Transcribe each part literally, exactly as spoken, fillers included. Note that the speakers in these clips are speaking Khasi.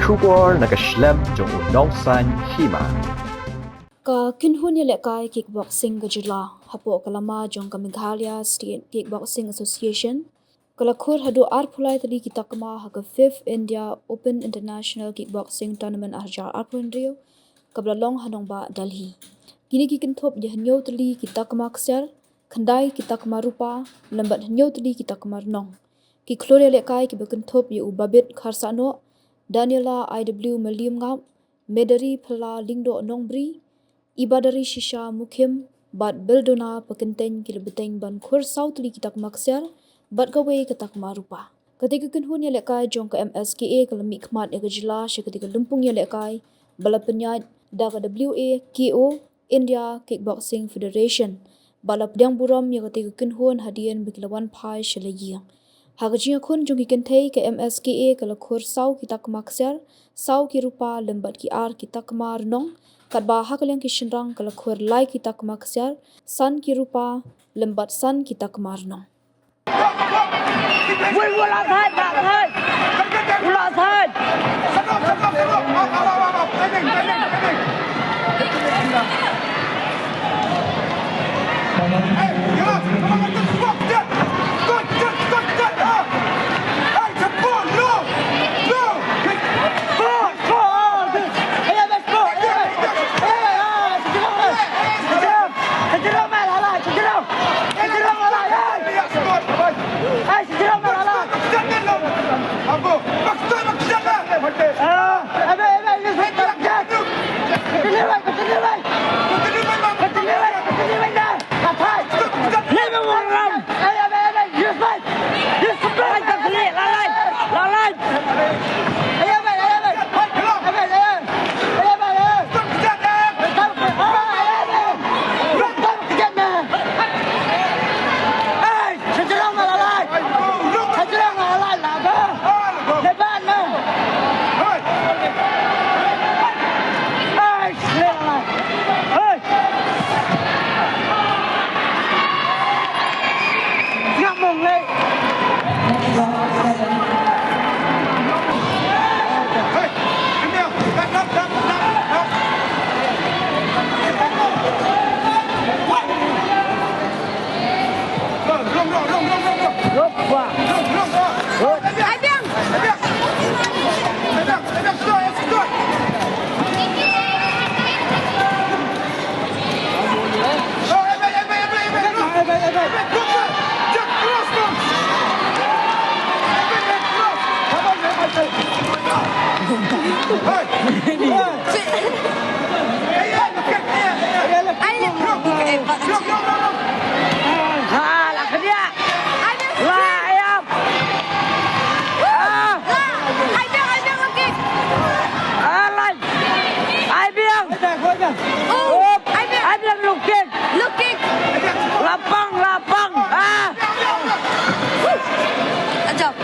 Khubor na ka shlem jong u nongsan hima. Ka kynhun ïalehkai kickboxing ka jylla hapoh ka lama jong ka Meghalaya State Kickboxing Association ka la khur haduh arphew lai tylli ki takma ha ka fifth India Open International Kickboxing Tournament arhajar arphew hynriew kaba la long ha nongbah Delhi. Kine ki kynthup ïa hynñiew tylli ki takma ksiar, khyndai ki takma rupa, lem bad hynñiew tylli ki takma rnong. Ki khlur ïalehkai kiba kynthup ïa u Babit Kharsahnoh, Daniela I W Meliemngap, Medari Phylla Lyngdoh Nongbri, Ibadari Shisha Mukhim bad Beldona Pakyntein ki la bteng ban khur saw tylli ki takma ksiar bad kawei ka takma rupa. Katei ka kynhun ïalehkai jong ka M S K A ka la mihkhmat ïa ka jylla sha katei ka lympung ïalehkai ba la pynïaid da ka W A K O, India Kickboxing Federation, ba la pdiang burom ïa katei ka kynhun hadien ba ki la wan phai sha la ïing. Ha ka jingïakhun jong ki kynthei, ka M S K A ka la khur saw ki takma ksiar, saw ki rupa lem bad ki ar ki takma rnong, katba ha ka liang ki shynrang ka la khur lai ki takma ksiar, san ki rupa lem bad san ki takma rnong. Wei, wei, la thait, la thait. U la thait. Ai biang. Ai biang, low kick. Low kick. Lapang, lapang. Ah. Ajab.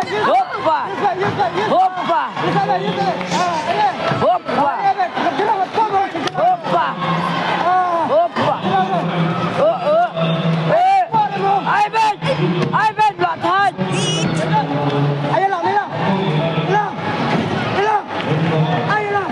Hoppa. Hoppa. Hoppa. Hoppa. Hoppa. Oh, oh. Eh. Ai bet. Ai bet, Blahthait. Ai lang, ai lang. Ai lang. Ai lang.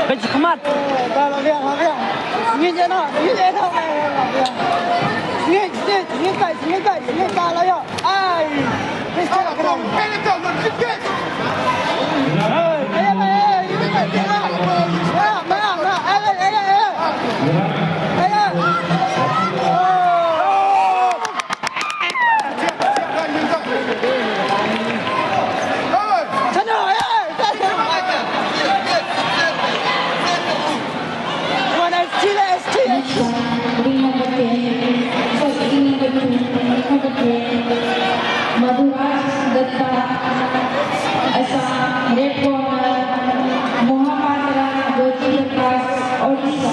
Ka jingkhmat. Ngin ïa no, ngin ïa no. Ngin, ngin, ngin kai, ngin kai, ngin kai la ïa. Ai. Ngin kai la kena. Ai, ai, ai, ai. Mara, mara, mara. Ai, ai, ai, ai. Ai, ai. Oh. Madhuraj Dutta, Assam, red corner, Mohapatra Jyoti Prakash, Odisha.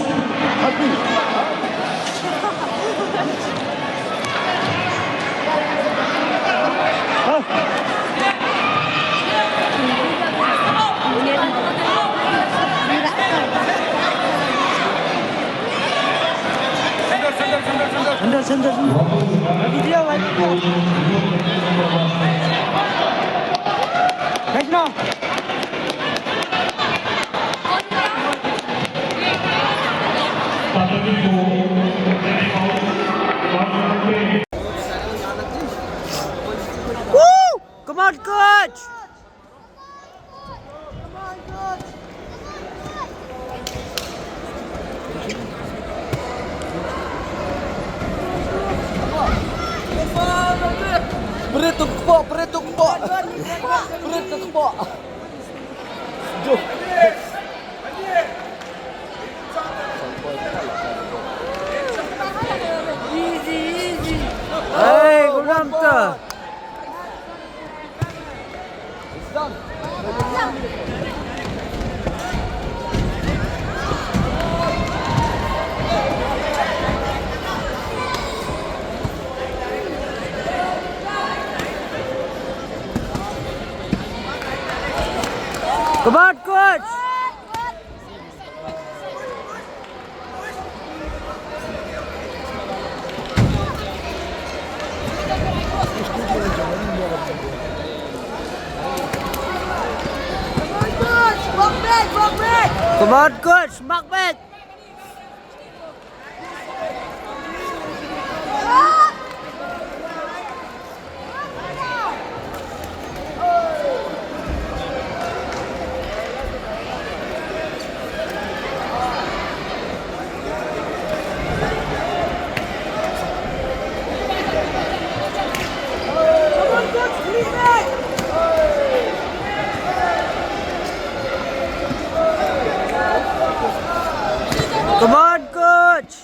Sandal, sandal, sandal. Lagi dia, lagi dia. Guys, no. Woo! Come on, coach! Bret tu kepok, bret tu kepok. Bret tu kepok. Jom. Hey, gurang ta. Come on, coach! Come on, coach, mark back. Come on, coach!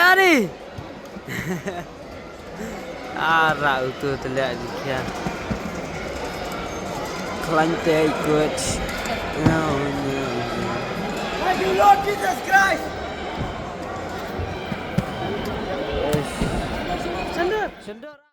Ari. Ara utu telek di kia. Khlaiñ te ikut. No, no, no. Thank you, Lord Jesus Christ. Sendor, sendor.